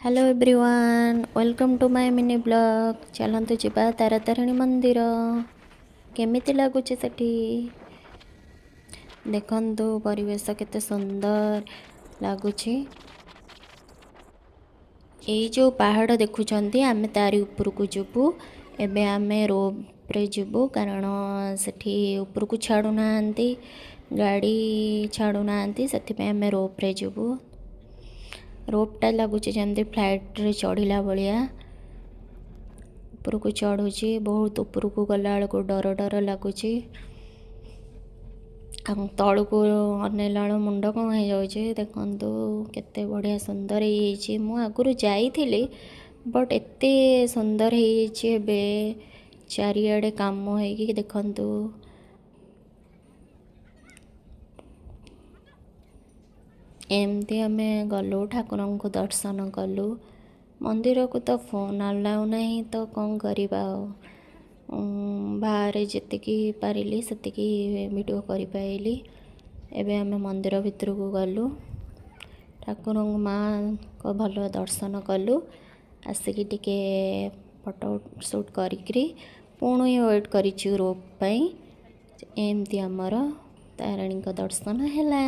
Hello everyone, welcome to my mini vlog. ଚାଲନ୍ତୁ ଯିବା ତାରାତାରିଣୀ ମନ୍ଦିର। କେମିତି ଲାଗୁଛି ସେଠି ଦେଖନ୍ତୁ, ପରିବେଶ କେତେ ସୁନ୍ଦର ଲାଗୁଛି। ଏଇ ଯେଉଁ ପାହାଡ଼ ଦେଖୁଛନ୍ତି, ଆମେ ତାରି ଉପରକୁ ଯିବୁ। ଏବେ ଆମେ ରୋପରେ ଯିବୁ, କାରଣ ସେଠି ଉପରକୁ ଛାଡ଼ୁନାହାନ୍ତି, ଗାଡ଼ି ଛାଡ଼ୁନାହାନ୍ତି, ସେଥିପାଇଁ ଆମେ ରୋପରେ ଯିବୁ। ରୋପ୍ଟା ଲାଗୁଛି ଯେମିତି ଫ୍ଲାଇଟ୍ରେ ଚଢ଼ିଲା ଭଳିଆ ଉପରକୁ ଚଢ଼ୁଛି। ବହୁତ ଉପରକୁ ଗଲାବେଳକୁ ଡର ଡର ଲାଗୁଛି, ଆଉ ତଳକୁ ଅନେଇଲା ବେଳକୁ ମୁଣ୍ଡ କ'ଣ ହେଇଯାଉଛି। ଦେଖନ୍ତୁ କେତେ ବଢ଼ିଆ ସୁନ୍ଦର ହେଇଯାଇଛି। ମୁଁ ଆଗରୁ ଯାଇଥିଲି, ବଟ୍ ଏତେ ସୁନ୍ଦର ହେଇଯାଇଛି ଏବେ ଚାରିଆଡ଼େ କାମ ହେଇକି। ଦେଖନ୍ତୁ, ଏମିତି ଆମେ ଗଲୁ, ଠାକୁରଙ୍କୁ ଦର୍ଶନ କଲୁ। ମନ୍ଦିରକୁ ତ ଫୋନ୍ ଆଲାଉ ନାହିଁ, ତ କ'ଣ କରିବା ଆଉ? ବାହାରେ ଯେତିକି ପାରିଲି ସେତିକି ଭିଡ଼ିଓ କରିପାରିଲି। ଏବେ ଆମେ ମନ୍ଦିର ଭିତରକୁ ଗଲୁ, ଠାକୁରଙ୍କୁ ମାଆଙ୍କ ଭଲ ଦର୍ଶନ କଲୁ। ଆସିକି ଟିକେ ଫଟୋ ସୁଟ୍ କରିକିରି ପୁଣି ୱେଟ୍ କରିଛୁ ରୋପ୍ ପାଇଁ। ଏମିତି ଆମର ତାରିଣୀଙ୍କ ଦର୍ଶନ ହେଲା।